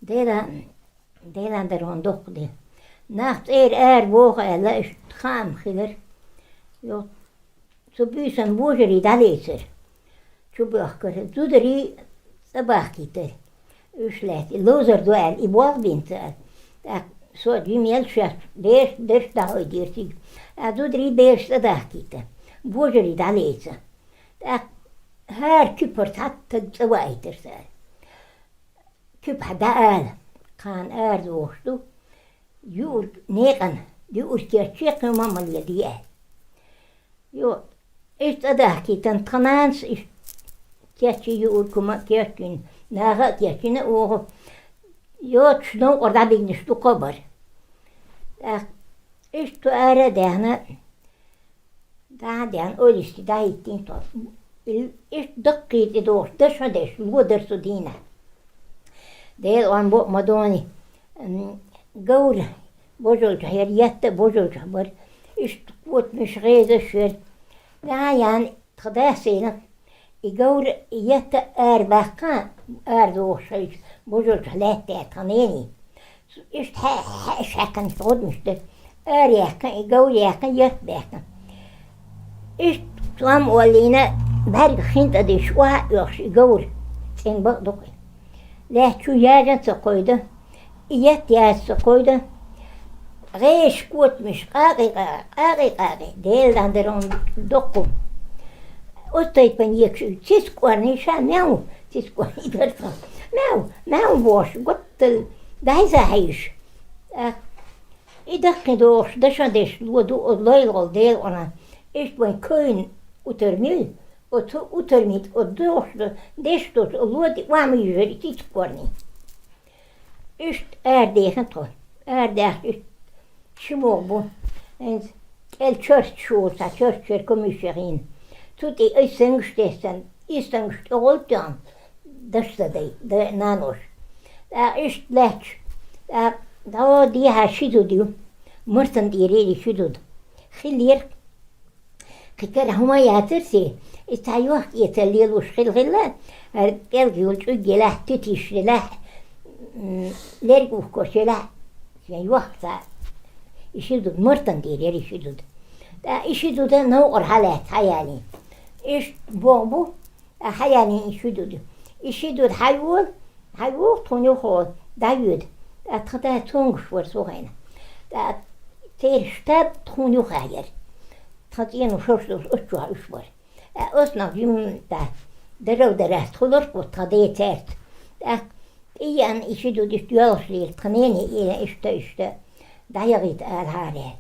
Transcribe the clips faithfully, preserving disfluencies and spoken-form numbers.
Дела, Делан дарон доккха де. Нах цӀера ара воху аьлла, иштта хаам хилар. Йо, цу буьйсан божарий дӀалецара. Чу бохкара, зударий цӀа бахкийтара. Уьш лаьцна, и ловзар ду аьлла, и болх бина ца аьлла. ТӀаккха со а дуьйна ел шаьш бераш, бераш дӀахьой дера цига. А зударий бераш цӀа дахкийта. Божарий дӀалеца. ТӀаккха хӀара куьпара цхьацца цӀа ваийтар ца аьлла. Куьпахь дӀаала, кхана арадохуш ду, юург некъан, юург кечче кхин ма ма леладе аьлла. Йо, иштта цӀа дахкийтан тхан нанас иштта кеччи юург хӀума а кечйина, наха а кечйина оха, йоцуш новкъара дӀабигнаш ду кхо бара. ТӀаккха иштта ара а даьхна, дӀа а даьхна, ойла йисте дӀахӀиттийна тхо. Иштта даккхий тӀедогӀуш, дашхьа деш, ло дара цу дийнахь. Дела къон бо а ма доне, м, говр божалчохь яра, етта а божалчохь бара. Иштта котамаш, гӀезаш яра. ДӀа а яьхна, тхан дас элира, и говр, етта а арабаьккхина, арадохуш хилча, божалчохь лаьтта тхан нене. Иштта хьа-, хьаьш хьаькхна гӀодмаш дара. Араяьккхина, и говр яьккхина, етта баьккхина. Иштта цу ам оллийна, бӀаьргах хин тӀе деш, охьа а оьхуш, и говр цӀена бакъ ду-кх. Лаьтта чу яжа а ца кхойда, и етта яжа ца кхойда. ГӀезаш, котамаш къакъий-къакъий, къакъий-къакъий, Делан дарон доккху. Оцу тайпана екаш, цицкъ орний ша, мяу, цицкъ орний дара тхан. Мяу, мяу бохуш, готтал дӀайса хьийзаш. ТӀаккха и даккхий дохуш, дашхьа деш ло ду, оцу лойла гӀолла Дела къонахь. Иштта вайн кевнна утар мила, оцу утар мила, оцу дохуш ду, деш доцу, оцу ло тӀе охьа ма юьжира и цицкъ орний. Иштта арадаьхна тхо. Арадаьхча, иштта ши могӀа бу. ХӀинца кӀел чорчаш волу цхьа чорччара комаьрша яхийна. Цу тӀе ай сангаш тесна, и сангаш тӀехула тоьхна, даш ца дай, да-, наноша. ТӀаккха иштта лаьтташ, тӀаккха дӀо дехьа ши зуда ю. Мартан тӀера и ши зуда. Хиллера. Кхин кара хӀума яцара церан, и цхьа йохка-эцар лелош хилла-хилла, хӀара кӀелга йолу чӀуг елахь, туьтиш елахь, м, лерг ухкош елахь, шен йохка цхьа, и ши зуда, Мартан тӀера яра и ши зуда. ТӀаккха и ши зуда новкъара хьалаьцна хьаялийна. Иштта боху бу, ТӀаккха хьаялийна и ши зуда. И ши зуда хьайола, хьайогӀу тхуна юххе, дӀайоьду. ТӀаккха тхан да цомгуш вара цу хенахь. ТӀаккха церан штаб тхуна юххе яра. Тхан цӀено шорш долуш оцу чохь уьш бара. ТӀаккха оцу нах жимма тӀе дарал дарац, тхо лорх ву тхан ден цаьрца. ТӀаккха тӀееана и ши зуда иштта йоьлхуш лела, тхан нене элира иштта, иштта. ДӀаяхийта ала хьара.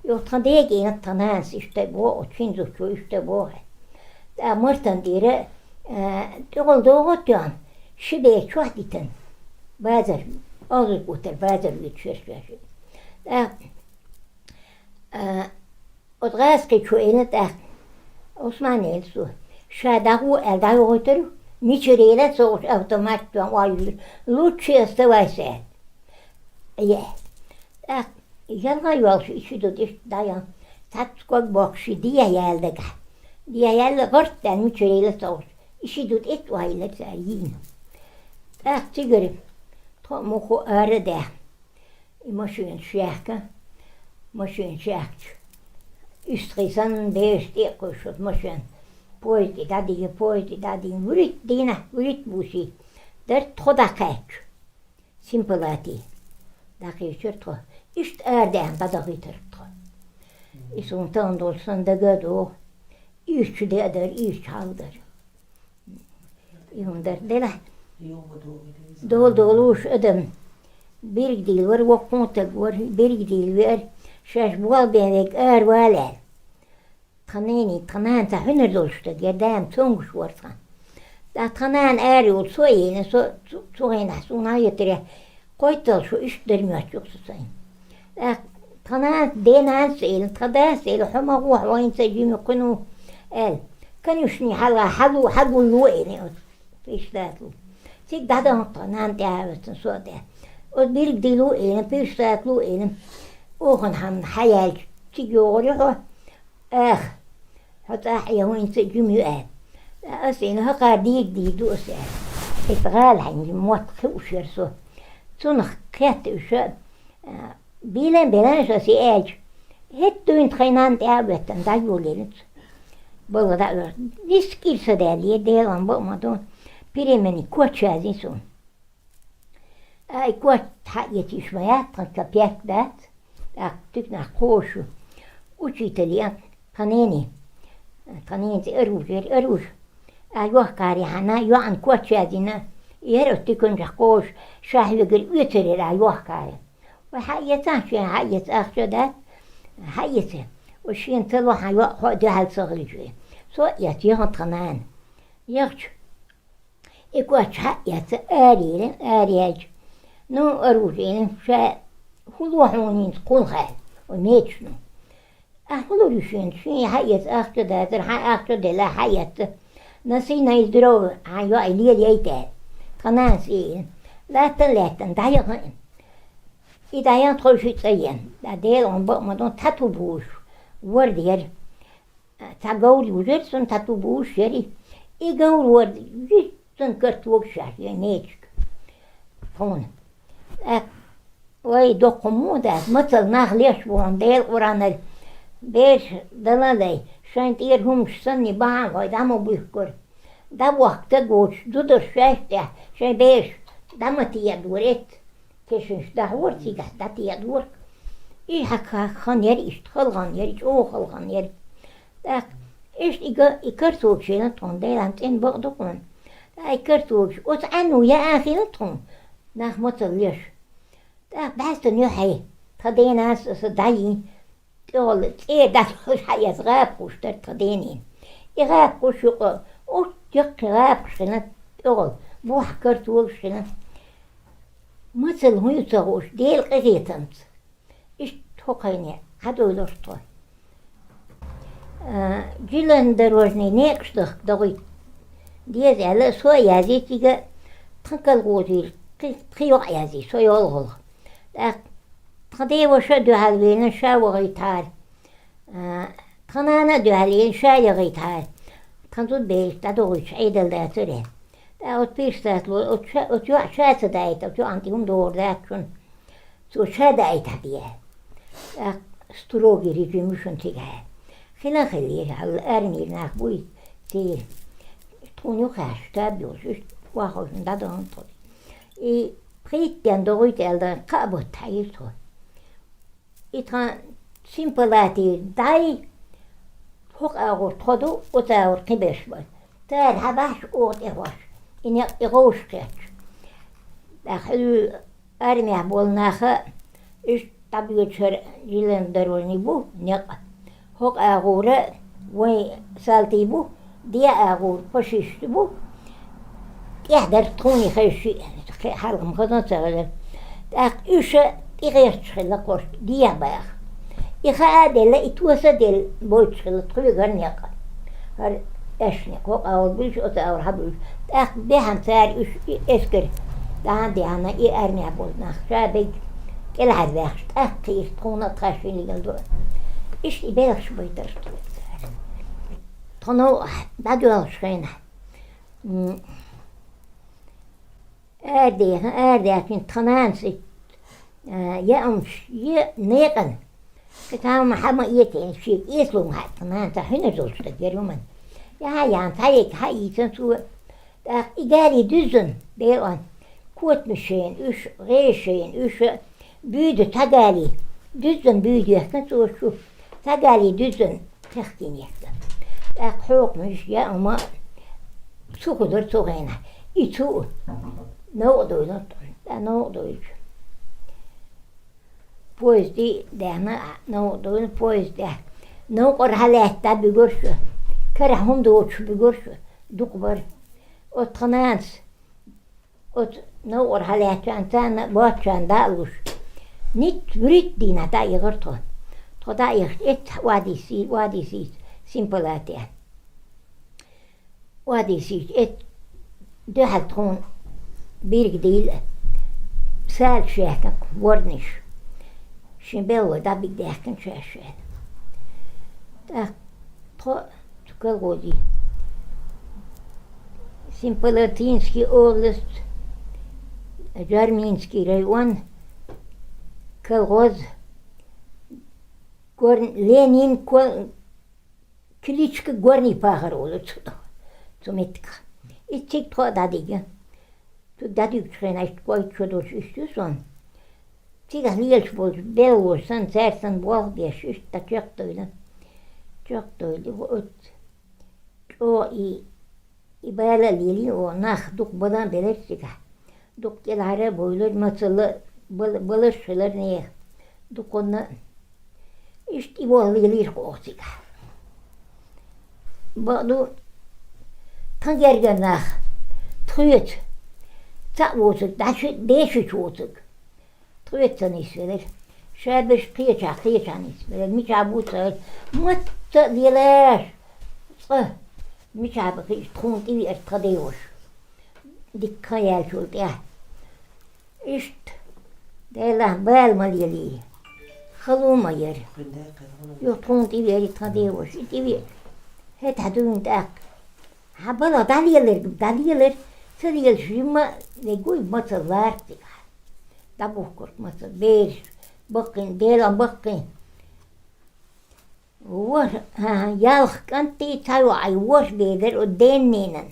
Юха тхан дега ийна тхан нанас иштта боху, оцу шина зудчо иштта боху. ТӀаккха Мартан тӀера, а, тӀехула догӀу а тоьхна, ши бер чохь а дитина. Базар, озур гутар, базар вуьту шераш ваьшна. ТӀаккха, а, Оцу гӀазкхичо элира тӀаккха, Усман элира цо, ша дӀагӀо аьлла дӀайохуьйтура, мичара елла а ца хууш автомат тоьхна охьаюьйлура, лучше оставайся аьлла. Е. ТӀаккха ялха а йолуш и ши зуда иштта дӀаяхна, цхьацца ког боккхуш и дехьа яьлла дагахь. Дехьа яьлла гӀорт даьлла мичара елла а ца хууш, и ши зуда эццахь охьайиллира цара йийна. ТӀаккха цигара тхо а муххо ара а даьхна. И машенаш яьхка, машенаш яьхкича, уьстагӀий санна бераш тӀе а кхуьйсуш оцу машен, поезд тӀе дӀадийна, поезд тӀе дӀадийна, вуьрхӀитта дийнахь, вуьрхӀитта буьйсий дара тхо дӀакхаьчча, Симпалатий дӀакхечира тхо. Иштта арадаьхна дӀадахийтира тхо. И суна тахана долуш санна дага а догӀу, ирчу де а дара, ирчу хьал а дара. И хӀума дара делахь. Дола долуш адам. Биргдийла вара, воккхун а таг вара, биргдийла веара, шаьш болх бен верг ара вала аьлла. Тхан нене, тхан нана цхьа хьуьнар долуш стаг яра, дама цомгуш вара тхан. ТӀаккха тхан нана ара йолу со а йийна, со цу, цу хенахь суна хьаетарехь, кхойтталла шу иштта дара моьттуш ю-кх со сайна. ТӀаккха тхан нанас, ден нанас а элира, тхан дас а элира, хьо ма гӀо, хьо хӀинца жима кхуьнур ву, аьлла. Конюшни хьалха хьалу, хьагулло а элира оцу пиштату. Цига дӀадахана тхан нана тӀаьхьа а вацна, со а тӀаьхьа. Оцу биргдийла а элира, пиштату а элира. Оханхьамна хьаяьлча, цига йогӀур ю хьо. Ах, хьо цӀахь Ӏе, хӀинца а жима ю аьлла. Аса элира, хӀокхара дийга дийр ду аса аьлла. Иза гӀала хьаьнга мотт хууш яра со. Цунах кхетта уьш, а, бийлан белан ша си аьлча, хӀетта дуьйна тхайнан тӀе а веттан, дӀайолаелац. Бала дӀа а вер. Нисса кӀира са даьлле, Делан бакъ ма ду, перемене коч язйи суна. Ай, коч хьаэца йиш ма яц тхан, капек дац. ТӀаккха туькнахь кхошу. Учитель я, тхан нене. Тхан ненан цӀи Аружа яр, Аружа. А йохкаре хьана, йоӀан коч язйина. Яр оцу туьканчохь кхошу, шаьш вегар оьцур яр а йохкаре. Вай хьаэца, шен хьаэца, ахча дац. Хьаэца. Вай шена ца ло хьан йоӀ, хьо а дуьхьал ца хилча. Со а эцна, яхана тхан нана. Яхча, и коч хьаэца, арайира, араяьлча. Ну, Аружа, ша хӀун ло хьуна хӀинца кхунах аьлла, вай мечаш ну. Ахь хӀун лур ю шена? Шен хьаэца ахча дацара, хьан ахча делла хьаэца. Носи на здоровье, хьан йоӀе лелайта аьлла. Тхан нанас ийна. Латтан, лаьттан, дӀаяхана. И дӀаяхана тхойшиъ цӀа яьнна. Делан бакъ ма ду, цхьа ту буш. Ворда яр. Цхьа говр южар суна, цхьа ту буш яр и. И говр ворда, виссана картогаш шаьш, я нечка. Тхуна. ТӀаккха, вай, доккха муха дац, мацалла нах леш бу хьуна, Делан Къуръанара, бераш дала а лай, шайн тӀера хӀумаш санна бахьана хьой дӀа ма буьхкура. ДӀабохка стаг воцуш, зударш шаьш тӀехь, шайн бераш дӀа ма тедора эцца. Кешнаш дахьора цигахь, дӀатедора. И хьакха хан яр иштта, халгӀан яр, чӀогӀа халгӀан яр. ТӀаккха иштта и га-, и картогаш елан тхуна, Делан цӀена бакъ ду хьуна. ТӀаккха и картогаш, оцу Ӏаьнно яа хилла тхуна, нах мацалла леш. ТӀаккха бӀаьстан юьхье, тхан денас аса дӀайийна, тӀехула цӀера дӀалуш хьаэца гӀапхуш дара тхан денин. И гӀапхуш юкъа, оцу яккхий гӀапхуш хилла, тӀехула бухьа картогаш хилла. Мацалла хӀун ю ца хууш, Делан къинхетамца. Иштта хӀокхуьнан хьадуьйлура тхо. А, железнодорожный некъаш дахка дохуьйту деза аьлла, со а язйи цига, тхан колхозера кхин, кхин йоӀ язйи, со йолхалха. ТӀаккха тхан ден ваша а дуьхьал веана, ша вахийтахьара. А, тхан нана а дуьхьал веана, ша яхийтахьара. Тхан зуда бераш дӀадохуьйтуш Ӏедал дацара. ТӀаккха оцу пирсас ло, оцу ша, оцу йоӀа ша ца даийта, оцу йоӀана тӀе хӀума догӀур дац шуна. Цо ша даийтахь дехьа. ТӀаккха строгий режим ю шуна цигахь. Хила хилира, хьал армийра нах буй, церан. Тхуна юххехь штаб йолуш, иштта ваххалшна дӀадахана тхо. И пхийттен догӀуьйту аьлла, кхаа бутт хьийра тхо. И тхан симпалати дай, хӀокху агӀор тхо ду, оцу агӀор кхин берш бара. Цара хьан баьхьаш оха тӀе хӀорш, и некъ, и гӀовш кхетча. ТӀаккха хьуьлла армехь болу наха, иштта дӀабоьдуш хӀара железнодорожный бу некъ. ХӀокху агӀора вайн салтий бу, ден агӀора фашисташ бу. ТӀехь дара тхуна хезаш шиъ, кхин хьалха-м хаза ца хезара. ТӀаккха уьш тӀегӀерташ хилла кхошта, дехьа баха. И хаа а делла, и тоса а делла, бойтуш хилла тхоьгара некъ. ХӀара аьшна кхо къовла буьлуш, оцу агӀор хьан буьлуш. ТӀаккха бехьана цара уьш и эскар дӀа а дехьана, и армехь болу нах ша берг кӀелхьарбаьхча, тӀаккха кхийра тхуна а, тхан шиннигал ду. Иштта и белхаш байтара тхуна цара. Тхо новкъахь дӀадоьлхуш хенахь, м, арадехна, арадаьхкина тхан нанас и, а, яамаш, е некъан. Кхин цхьа хӀума хьан ма эцийна, шега эцалур ма хаьа тхан нана, цхьа хьуьнар долчу стаг яра хӀуманна. Яхьа ян цхьа йига хьаийцина цо. ТӀаккха и гали дуьззина, беан, котамаш шайна уьш, гӀеша шайна уьш, буьйда цхьа гали, дуьззина буьйда яхкина цо шу, цхьа гали дуьззина. Кхехкина яхкина. ТӀаккха хьокхамаш яа хӀума цу хӀудар цу хенахь. И цу новкъа дуйла, тӀа новкъа дуйла. Поезди даьхна, новкъа дуйла поезд даьхна. Новкъара хьалаьтта буьгура шу. Карахь хӀума доцуш буьгура шу. Дукха бара. Оцу тхан нанас Оцу новкъара хьалаьттачарна царна боцчарна дӀа а луш, ницца вуьрхӀитта дийнахь дӀа а яхара тхо. Тхо дӀа а яхча, эццахь оади сий-, оади сийца, симпалати. Оади сийца, эццахь дуьхьал тхуна бирг дийла, салаш яьккхина ворниш. Шен белхалой дӀабига даьхкина шаьш шайна. ТӀаккха тхо цу колхозе, Семипалатинский область, Зарминский район, колхоз, Гор-, Ленин ко-, кличка Горный Пахарь олу цу, цу меттигах. И цига тхо а дӀадига. Цу дӀадигачу хенахь иштта кхойтта шо долуш иштта ю сон. Цигахь лелаш болчу белхалоша санна, цаьрца санна болх а беш, иштта чекхдевлла. Чекхдевлла, и оцу чӀогӀа и, и бала а лелийна, о, нах дукха бала а белира цигахь. Дукха кӀелхьара а бовлира, мацалла бал-, балаш а хилира нехан. Дукханна иштта и болх лелийра-кх оха цигахь. Бакъ ду, тхан гергара нах тхоьца цхьаъ воцург, дӀа ши-, дешича воцург, тхоьца ца нисвелира. Ша берш кхечахь, кхечахь нисвелира. Мичахь бу ца хилла, мацца а лелаш, цкъа мичахь бу хиъча, тхуна тӀевеара тхан деваша. Дикка хан яьллачул тӀаьхьа. Иштта, Делахь, бала ма лелий, хало ма яра. Юха тхуна тӀевеара тхан деваша, и тӀевеара. ХӀетахь дуьйна тӀаккха. Хьан бала дӀалелар, дӀалелар, ца лелаш жимма а вегуй, мацалла лара цигахь. ДӀабухкург мацалла, бераш баккхий, Делан баккхий. Вор-, а, ялх кӀантий, цхьа йоӀий, ворхӀ бер дара оцу ден-ненан.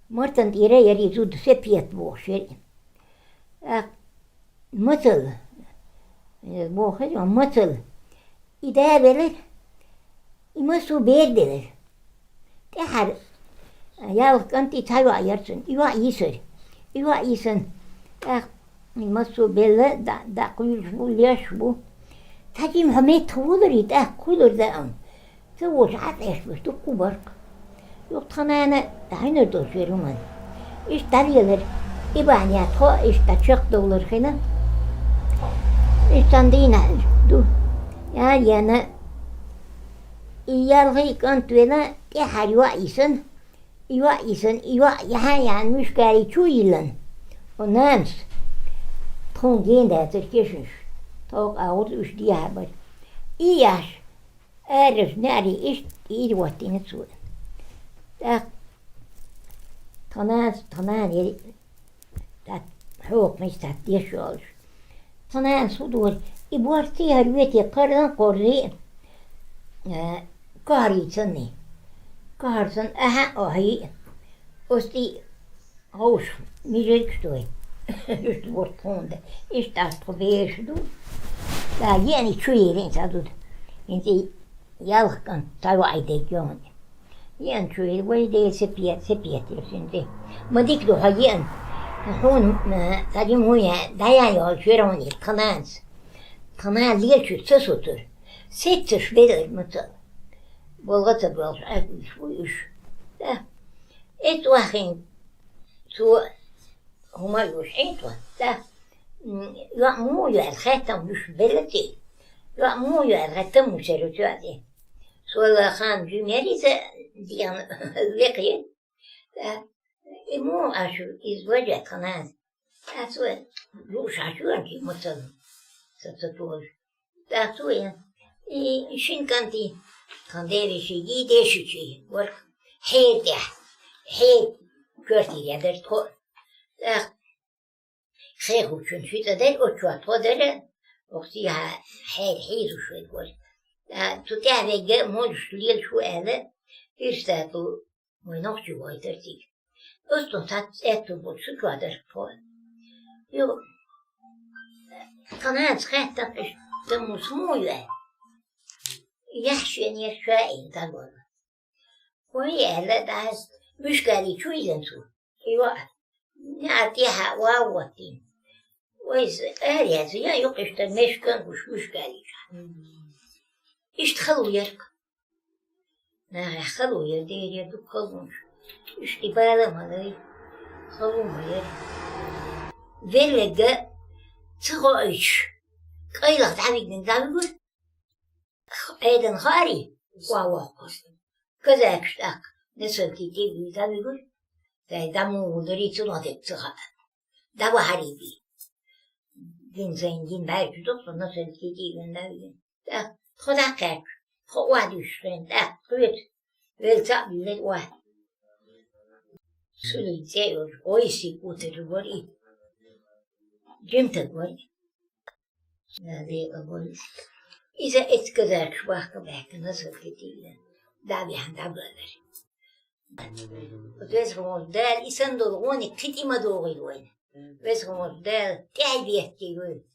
Мартан тӀера яра и зуда, Сепет бохуш яра и. ТӀаккха мацалла, э, боху хеза, мацалла. И да велира, и массо а бер делира. ТӀаьхьара ялх кӀантий, цхьа йоӀ яра цуьнан. И йоӀ йисира. И йоӀ йисина. ТӀаккха массо а белла, дӀа-, дӀакхуьйлуш бу, леш бу. Цхьа жимма хьо меттахволура и, тӀаккха хуьлура даим. Ца волуш Ӏа цӀеш беш дуккха а бара-кх. Юха тхан нана дӀахьуьнар долуш вера хӀуманна. Иштта дӀалелара. И бахьана тхо а иштта дӀачекхдовлар хилла. Иштта цхьана дийнахь ду. Яна, яна, и ялхий кӀант велла, тӀаьхьара йоӀ йисина. И йоӀ йисина, и йоӀ яхьа а яьхьна, муьшкарий чу а йиллина. О, нанас, тхуна гена дацара кешнаш. Тховкха агӀор уьш дехьа а бара. И еш, араш, неӀарий иштта ийра хӀоттийна цо. ТӀаккха тхан нанас, тхан нана яра, тӀаккха хьокхамаш цхьаъ деш йолуш. Тхан нанас хӀун дора, и борций, хӀара ветий, кхарна а кхорзий, э, кахарий санний. Кахар санна, ахьа а охьий, оцу тӀе ховшах мижаргаш дой. Иштта бара тхуна да. Иштта ас тхо бераш ду. Да, еана чу елийна ца ду. ХӀинца и ялх кӀант ца ваӀий дерг йогӀун. Еана чу елий, вай Дела, Сепет, Сепет, йо, хӀинца. Ма дика ду хьо еана. Хьуна, м, ца дим хӀун я, дӀаян йолчу вера хьуна и тхан нанас. Тхан нана лелачуьра ца соцура. Сеццаш белира мацалла. Болга ца боьлхуш, Ӏаьрбуьйш бу уьш. Да. Эцу вахийна цо хӀума а юуш Ӏийна тхо, да. М, йоӀ муха ю аьлла хаьттам луьйш белла цӀий. ЙоӀ муха ю аьлла хаьттам мусер ю цоьӀ тӀе. Сол хан жимер иза дегӀан векхе. Да. И муха ашу иза вожа тхан нана? Ас вай лууш Ӏаш ван кхин мацалла. Ца, ца тохуш. ТӀаккха цо ян. И шина кӀантий, тхан девеший, дешичий, ворхӀ хьера тӀехь, хьера коьртера ян дара тхо. ТӀаккха хехучун ши цӀа дара, оцу чохь тхо дара, оха сийхьа хьера хьийзуш вай вара. ТӀаккха цу тӀехь вегга молуш лелаш ву аьлла, ирсату вай нохчий гойтара цига. Оцу тӀом схьа цӀеттур болчу су чохь дара тхо. Юха тхан нанас хаьттам, иштта муса муха ю аьлла. Яхь шен яра ша а дӀавала. Вай аьлла, дӀа муьшкарий чу йиллина цо. И ваӀа, неӀар тӀехьа ван ваттийна. Вайса ара яьлла, ян юкъа иштта мешкан гуш муьшкарий чу. Иштта хала яра-кх. Нахе хало яра, дера яра дукха халонаш. Уьш и бала а ма лай, хало ма яра. Велларг ца хоуьйтуш, къайлаха дӀавигна дӀавигура. Х-, Ӏедална хаарий, ван воккхуш. Казакаш тӀаккха носилки тӀе вигна дӀавигура. Дай дӀа муха вуларий, цунах дерг ца хаьа. ДӀавахьарий бий. Дин сайн дин баьрчу дукха со носилки тӀе вигна дӀавигна. ТӀаккха тхо дӀакхаьчча, тхо охьадуьйсуш хилла, тӀаккха кхоьца велла цхьаъ биллира охьа. Суьлин цӀе йолчу Ойси кутара вара и. Жимтаг вай. Надега вай. Иза эцкадар швахка бахка насылка тига. Дави хан дабладар. Вес гомор дал исан долгони китима догил вай. Вес гомор дал тяй бехки вай.